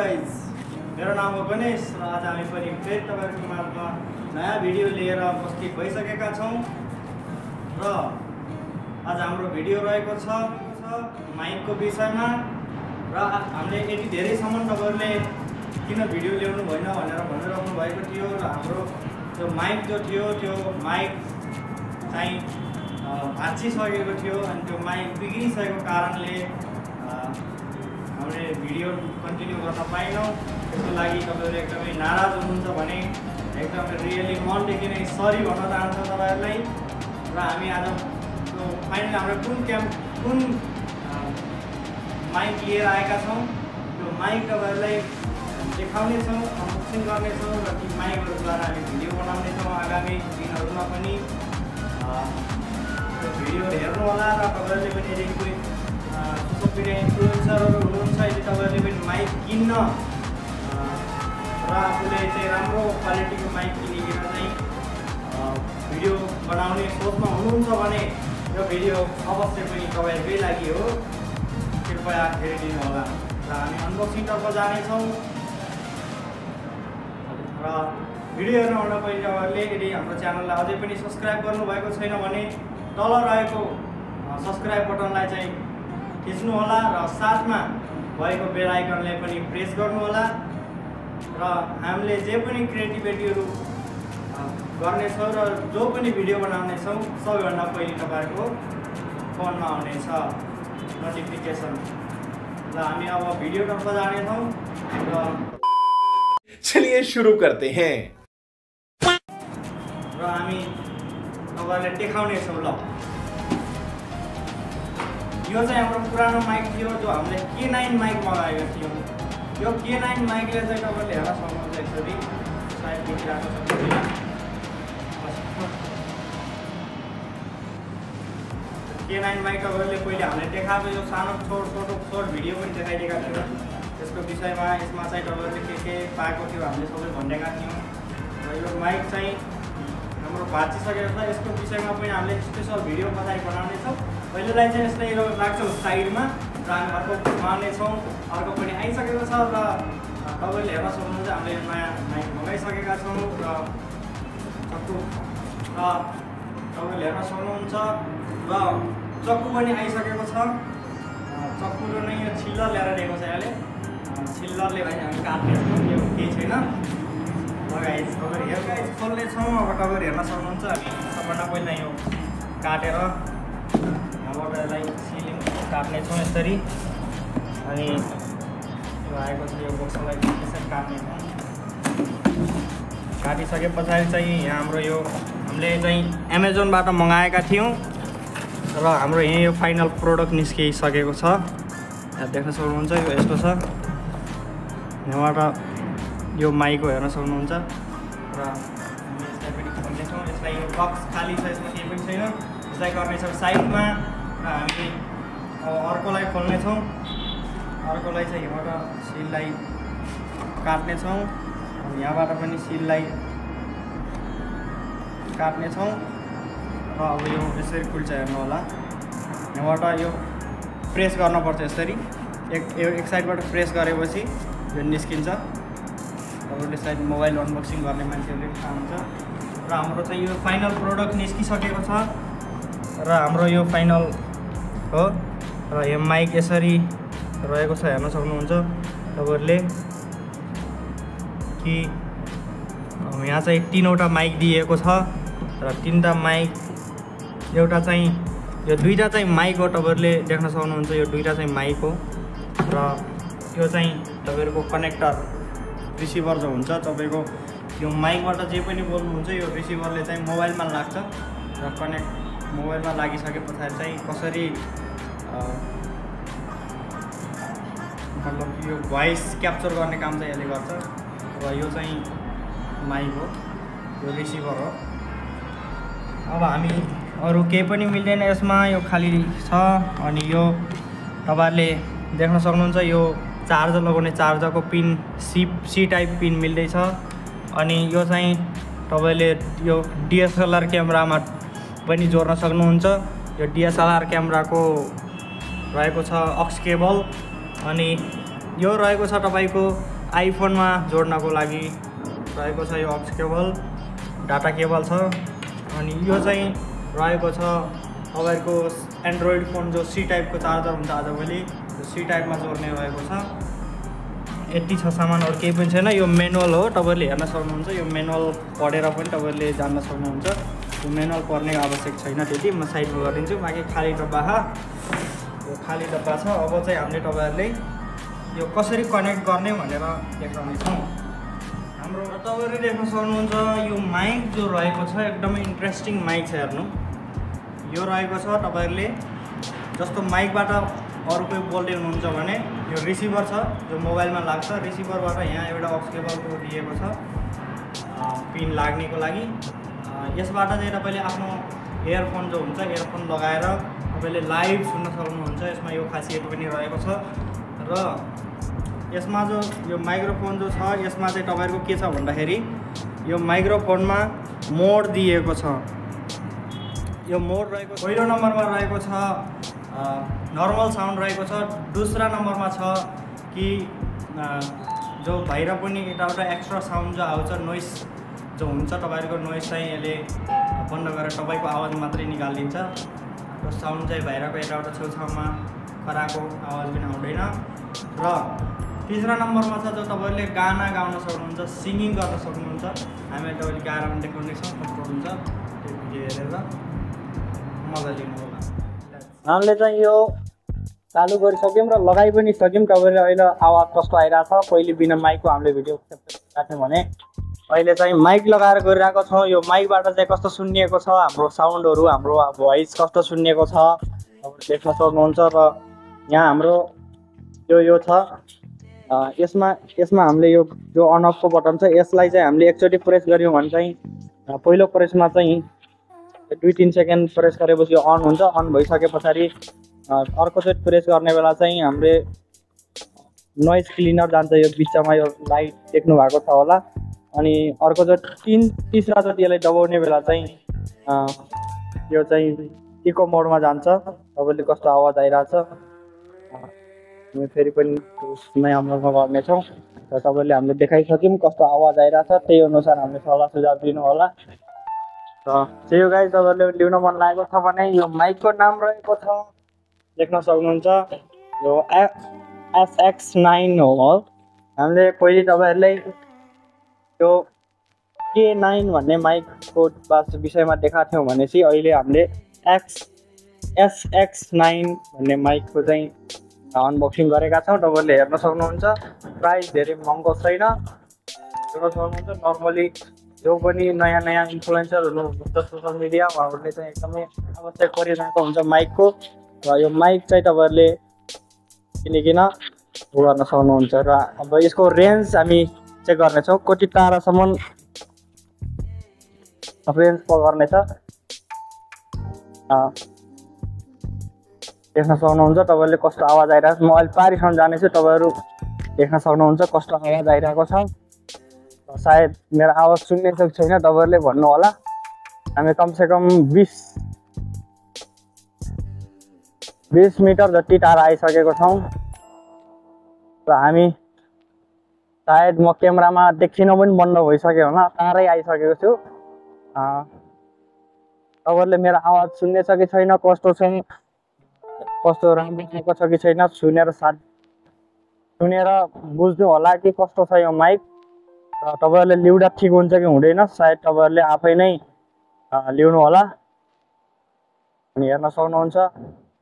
Guys, मेरो नाम हो गणेश र आज हामी पनि फेरि तपाईहरुको माझमा नयाँ भिडियो लिएर उपस्थित भइसकेका छौं र आज हाम्रो भिडियो रहेको छ माइकको विषयमा र हामीले यति धेरैसम्म तपाईहरुले किन भिडियो ल्याउनु भएन भनेर भनिराख्नु भएको थियो र हाम्रो त्यो माइक जो थियो त्यो माइक चाहिँ भाँचिसकेको थियो अनि त्यो माइक बिग्रिसकेको कारणले हामीले भिडियो कन्टिन्यू गर्न पाएनौँ। त्यसको लागि तपाईहरु एकदमै नाराज हुनुहुन्छ भने एकदमै रियली मनदेखि नै सरी भन्न चाहन्छु तपाईहरुलाई र हामी आज त्यो फाइनली हाम्रो कुन माइक लिएर आएका छौं त्यो माइक तपाईहरुलाई देखाउने छौं, अनबक्सिङ गर्ने छौं र ती माइकहरुद्वारा हामी भिडियो बनाउने छौं। आगामी दिनहरुमा पनि त्यो भिडियो हेर्नु होला र तपाईहरुले पनि यदि कुनै सोशल मिडिया इन्फ्लुएन्सरहरु हुनुहुन्छ यदि तपाईहरुले पनि माइक किन्न र आफूले चाहिँ राम्रो क्वालिटीको माइक किनिकन चाहिँ भिडियो बनाउने सोचमा हुनुहुन्छ भने यो भिडियो अवश्य पनि तपाईहरुकै लागि हो, कृपया हेरिदिनु होला। र हामी अनबक्सिङतर्फ जानेछौँ र भिडियो हेर्नुभन्दा पहिले तपाईहरुले यदि हाम्रो च्यानललाई अझै पनि सब्स्क्राइब गर्नुभएको छैन भने तल रहेको सब्स्क्राइब बटनलाई चाहिँ थिच्नु होला र साथमा भएको बेल आइकनलाई पनि प्रेस गर्नु होला र हामीले जे पनि क्रिएटिभिटीहरु गर्नेछौँ र जो पनि भिडियो बनाउनेछौँ सबैभन्दा पहिले तपाईहरुको फोनमा आउनेछ नोटिफिकेसन। र हामी अब भिडियोतर्फ जानेछौँ र चलिए शुरू करते हैं। र हामी तपाईहरुलाई देखाउनेछौँ। ल यो चाहिँ हाम्रो पुरानो माइक थियो जो हामीले K9 माइक मगाएको थियौँ। यो K9 माइकले चाहिँ तपाईहरुले हेर्न सक्नुहुन्छ यसरी साइड देखिरहेको छ। K9 माइक तपाईहरुले पहिले हामीले देखाएको यो सानो छोट भिडियो पनि देखाइदिएका थियौँ। यसको विषयमा यसमा चाहिँ तपाईहरुले के पाएको थियो हामीले सबै भनेका थियौँ र यो माइक चाहिँ हाम्रो भाँचिसकेको छ। यसको विषयमा पनि हामीले स्पेशल भिडियो पछाडि बनाउनेछौँ। पहिलेलाई चाहिँ यसलाई राख्छौँ साइडमा र हामी अर्को बनाउनेछौँ। अर्को पनि आइसकेको छ र तपाईले हेर्न सक्नुहुन्छ हामीले नयाँ माइक मगाइसकेका छौँ र चक्कु तपाईले हेर्न सक्नुहुन्छ र चक्कु पनि आइसकेको छ। चक्कुले नै यो छिल्लर ल्याएर दिएको छ यसले, छिल्लरले भाइ हामी काट्नेछौँ, यो केही छैन। गाइस तपाईहरु खोल्नेछौँ। अब तपाईहरु हेर्न सक्नुहुन्छ हामी सबभन्दा पहिला यो काटेर यहाँबाट यसलाई सिलिङ काट्नेछौँ यसरी अनि यो आएको छ यो बक्सलाई यसरी काट्नेछौँ। काटिसके पछाडि चाहिँ यहाँ हाम्रो यो हामीले चाहिँ एमाजोनबाट मगाएका थियौँ र हाम्रो यहाँ यो फाइनल प्रोडक्ट निस्किसकेको छ। यहाँ देख्न सक्नुहुन्छ यो यस्तो छ। यहाँबाट यो माइक हो हेर्न सक्नुहुन्छ र हामी यसलाई पनि खोल्नेछौँ। यसलाई यो बक्स खाली छ, यसमा केही पनि छैन। यसलाई गर्नेछौँ साइडमा र हामी अब अर्कोलाई खोल्नेछौँ। अर्कोलाई चाहिँ यहाँबाट सिललाई काट्नेछौँ अनि यहाँबाट पनि सिललाई काट्नेछौँ र अब यो यसरी खुल्छ हेर्नु होला। यहाँबाट यो प्रेस गर्नुपर्छ यसरी एक साइडबाट प्रेस गरेपछि यो निस्किन्छ। तपाईहरुले सायद मोबाइल अनबक्सिङ गर्ने मान्छेहरूले थाहा हुन्छ र हाम्रो चाहिँ यो फाइनल प्रोडक्ट निस्किसकेको छ र हाम्रो यो फाइनल हो र यो माइक यसरी रहेको छ हेर्न सक्नुहुन्छ तपाईहरुले कि यहाँ चाहिँ 3वटा माइक दिएको छ र 3टा माइक एउटा चाहिँ यो 2टा चाहिँ माइक हो। तपाईहरुले देख्न सक्नुहुन्छ यो 2टा चाहिँ माइक हो र यो चाहिँ तपाईहरुको कनेक्टर रिसिभर जो हुन्छ तपाईको यो माइकबाट जे पनि बोल्नुहुन्छ यो रिसिभरले चाहिँ मोबाइलमा लाग्छ र मोबाइलमा लागिसके पछाडि चाहिँ कसरी मतलब यो भोइस क्याप्चर गर्ने काम चाहिँ यसले गर्छ र यो चाहिँ माइक हो, यो रिसिभर हो। अब हामी अरू केही पनि मिल्दैन यसमा, यो खाली छ। अनि यो तपाईहरुले देख्न सक्नुहुन्छ यो चार्जर लगाउने चार्जरको पिन सी टाइप पिन मिल्दैछ। अनि यो चाहिँ तपाईले यो DSLR क्यामेरामा पनि जोड्न सक्नुहुन्छ। यो DSLR क्यामेराको रहेको छ अक्स केबल अनि यो रहेको छ तपाईको आइफोनमा जोड्नको लागि रहेको छ यो अक्स केबल, डाटा केबल छ। अनि यो चाहिँ रहेको छ तपाईँको एन्ड्रोइड फोन जो सी टाइपको चार्जर हुन्छ आजभोलि, त्यो सी टाइपमा जोड्ने रहेको छ। यति छ सामान, अरू केही पनि छैन। यो मेनुअल हो, तपाईँले हेर्न सक्नुहुन्छ। यो मेनुअल पढेर पनि तपाईँले जान्न सक्नुहुन्छ। यो मेनुअल पढ्ने आवश्यक छैन त्यति। म साइडमा गरिदिन्छु। बाँकी खाली डब्बा यो खाली डब्बा छ। अब चाहिँ हामीले तपाईँहरूले यो कसरी कनेक्ट गर्ने भनेर देखाउनेछौँ। हाम्रो तपाईँहरूले देख्न सक्नुहुन्छ यो माइक जो रहेको छ एकदमै इन्ट्रेस्टिङ माइक छ। हेर्नु, यो रहेको छ तपाईँहरूले जस्तो माइकबाट अरू कोही बोल्दै हुनुहुन्छ भने यो रिसिभर छ जो मोबाइलमा लाग्छ। रिसिभरबाट यहाँ एउटा अक्स केबलको दिएको छ पिन लाग्नेको लागि। यसबाट चाहिँ तपाईँले आफ्नो इयरफोन जो हुन्छ इयरफोन लगाएर तपाईँले लाइभ सुन्न सक्नुहुन्छ। यसमा यो खासियत पनि रहेको छ। र यसमा जो यो माइक्रोफोन जो छ यसमा चाहिँ तपाईँको के छ भन्दाखेरि यो माइक्रोफोनमा मोड दिएको छ। यो मोड रहेको पहिलो नम्बरमा रहेको छ नर्मल साउन्ड रहेको छ। दोस्रा नम्बरमा छ कि जो बाहिर पनि यताउता एक्स्ट्रा साउन्ड जो आउँछ नोइस जो हुन्छ तपाईँहरूको नोइस चाहिँ यसले बन्द गरेर तपाईँको आवाज मात्रै निकालिदिन्छ। त्यो साउन्ड चाहिँ बाहिरको यताउता छेउछाउमा खराको आवाज पनि आउँदैन। र तिस्रा नम्बरमा छ जो तपाईँहरूले गाना गाउन सक्नुहुन्छ, सिङ्गिङ गर्न सक्नुहुन्छ। हामीले तपाईँले गाएर पनि देखाउनेछौँ कस्तो हुन्छ त्यो भिडियो हेरेर मजा लिनु होला। हामीले चाहिँ यो चालु गरिसक्यौँ र लगाइ पनि सक्यौँ। तपाईँले अहिले आवाज कस्तो आइरहेको छ, पहिले बिना माइकको हामीले भिडियो राख्यौँ भने अहिले चाहिँ माइक लगाएर गरिरहेको छौँ। यो माइकबाट चाहिँ कस्तो सुनिएको छ हाम्रो साउन्डहरू, हाम्रो भोइस कस्तो सुनिएको छ तपाईँले देख्न सक्नुहुन्छ। र यहाँ हाम्रो यो छ यसमा हामीले यो जो अन अफको बटन छ यसलाई चाहिँ हामीले एकचोटि प्रेस गऱ्यौँ भने चाहिँ पहिलो प्रेसमा चाहिँ 2-3 सेकेन्ड प्रेस गरेपछि यो अन हुन्छ। अन भइसके पछाडि अर्कोचोटि प्रेस गर्ने बेला चाहिँ हामीले नोइज क्लिनर जान्छ। यो बिचमा यो लाइट देख्नु भएको छ होला। अनि अर्कोचोटि तिस्राचोटि यसलाई दबाउने बेला चाहिँ यो चाहिँ इको मोडमा जान्छ। तपाईँले कस्तो आवाज आइरहेछ हामी फेरि पनि नयाँ अमलमा गर्नेछौँ। र तपाईँले हामीले देखाइसक्यौँ कस्तो आवाज आइरहेछ, त्यही अनुसार हामीले सल्लाह सुझाव दिनु होला। र त्यही हो गाइस, तपाईँहरूले लिन मन लागेको छ भने यो माइकको नाम रहेको छ देख्न सक्नुहुन्छ यो SX9 हो। हामीले पहिले तपाईँहरूलाई यो K9 भन्ने माइकको विषयमा देखाएको थियौँ भनेपछि अहिले हामीले SX9 भन्ने माइकको चाहिँ अनबक्सिङ गरेका छौँ। तपाईँहरूले हेर्न सक्नुहुन्छ। प्राइस धेरै महँगो छैन। हेर्न सक्नुहुन्छ नर्मली जो पनि नयाँ इन्फ्लुएन्सरहरू हुन्छ सोसियल मिडिया उहाँहरूले चाहिँ एकदमै आवश्यक परिरहेको हुन्छ माइकको। र यो माइक चाहिँ तपाईँहरूले किनिकन गर्न सक्नुहुन्छ। र अब यसको रेन्ज हामी चेक गर्नेछौँ कति टाढासम्म रेन्ज गर्नेछ देख्न सक्नुहुन्छ। तपाईँले कस्तो आवाज आइरहेको छ, म अहिले पारिसम्म जानेछु। तपाईँहरू देख्न सक्नुहुन्छ कस्तो आवाज आइरहेको छ। सायद मेरो आवाज सुन्ने कि छैन तपाईँहरूले भन्नु होला। हामी कमसेकम 20 मिटर जति टाढा आइसकेको छौँ। र हामी सायद म क्यामेरामा देखिन पनि बन्द भइसक्यो होला, टाढै आइसकेको छु। तपाईँहरूले मेरो आवाज सुन्ने छ कि छैन, कस्तो छ, कस्तो राम्रो आएको छ कि छैन सुनेर बुझ्नु होला कि कस्तो छ यो माइक। र तपाईँहरूले लिउँदा ठिक हुन्छ कि हुँदैन सायद तपाईँहरूले आफै नै लिउनु होला। अनि हेर्न सक्नुहुन्छ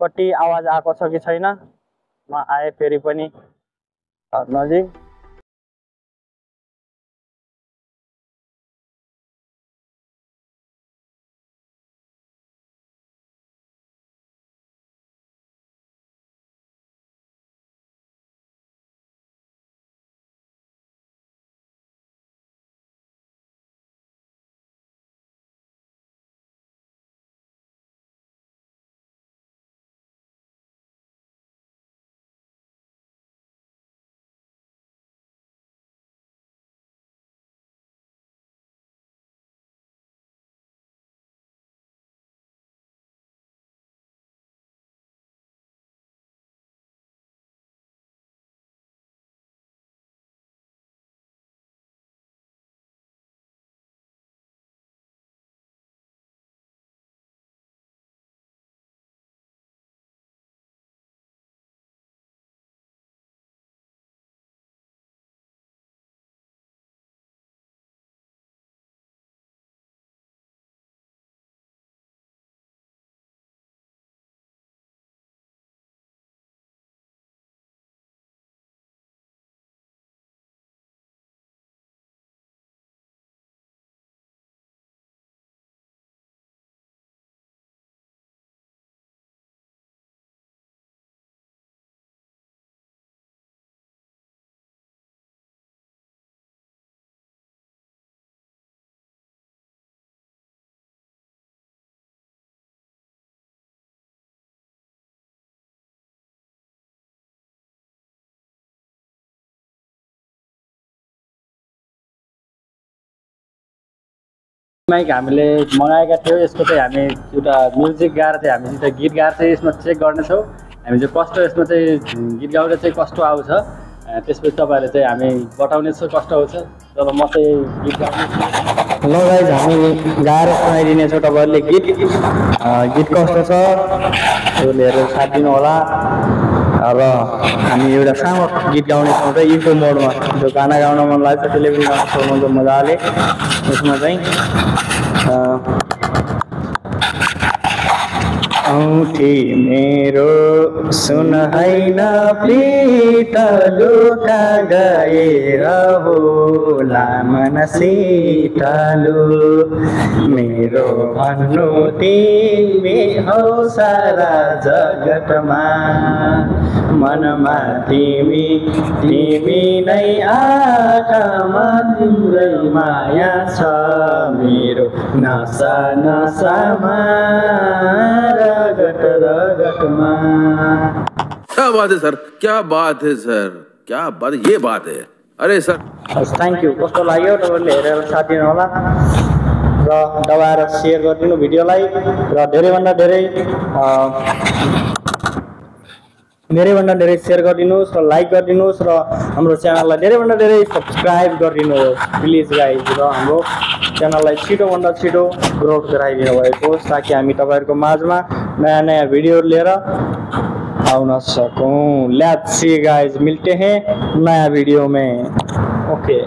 कति आवाज आएको छ कि छैन। म आएँ फेरि पनि नजिक। माइक हामीले मगाएका थियौँ। यसको चाहिँ हामी एउटा म्युजिक गाएर चाहिँ हामी चाहिँ गीत गाएर चाहिँ यसमा चेक गर्नेछौँ। हामी चाहिँ कस्तो यसमा चाहिँ गीत गाउँदा चाहिँ कस्तो आउँछ, त्यसपछि तपाईँहरूले चाहिँ हामी बताउनेछौँ कस्तो आउँछ। जब म चाहिँ गीत गाउने। ल गाइज हामी गाएर सुनाइदिनेछौँ तपाईँहरूले गीत कस्तो छ त्यो लिएर साथ दिनु होला। र हामी एउटा सानो गीत गाउनेछौँ चाहिँ इको मोडमा, जो गाना गाउन मन लाग्छ त्यसले पनि गाउन सक्नुहुन्छ मजाले। यसमा चाहिँ औँठी मेरो सुन हैन प्रितलु कहाँ गएर होला मन शीतलु, मेरो भन्नु तिमी हौ सारा जगतमा, मनमा तिमी नै आँखामा तिम्रै माया छ, मेरो नसा नसामा रगतमा। क्या बात है सर, क्या बात है सर, क्या बात है, ये बात है। अरे सर थ्याङ्क यू। कस्तो लाग्यो तपाईँहरूले हेरेर साथ दिनु होला र दबाएर सेयर गरिदिनु भिडियोलाई, र धेरैभन्दा धेरै सेयर गरिदिनुहोस् र लाइक गरिदिनुहोस् र हाम्रो च्यानललाई धेरैभन्दा धेरै सब्सक्राइब गरिदिनुहोस् प्लिज गाइज। र हाम्रो च्यानललाई छिटोभन्दा छिटो ग्रोथ गराइदिनु भएको होस् ताकि हामी तपाईँहरूको माझमा नयाँ नयाँ भिडियोहरू लिएर आउन सकूँ। लेट्स सी गाइज, मिलते हैं नया वीडियो में। ओके।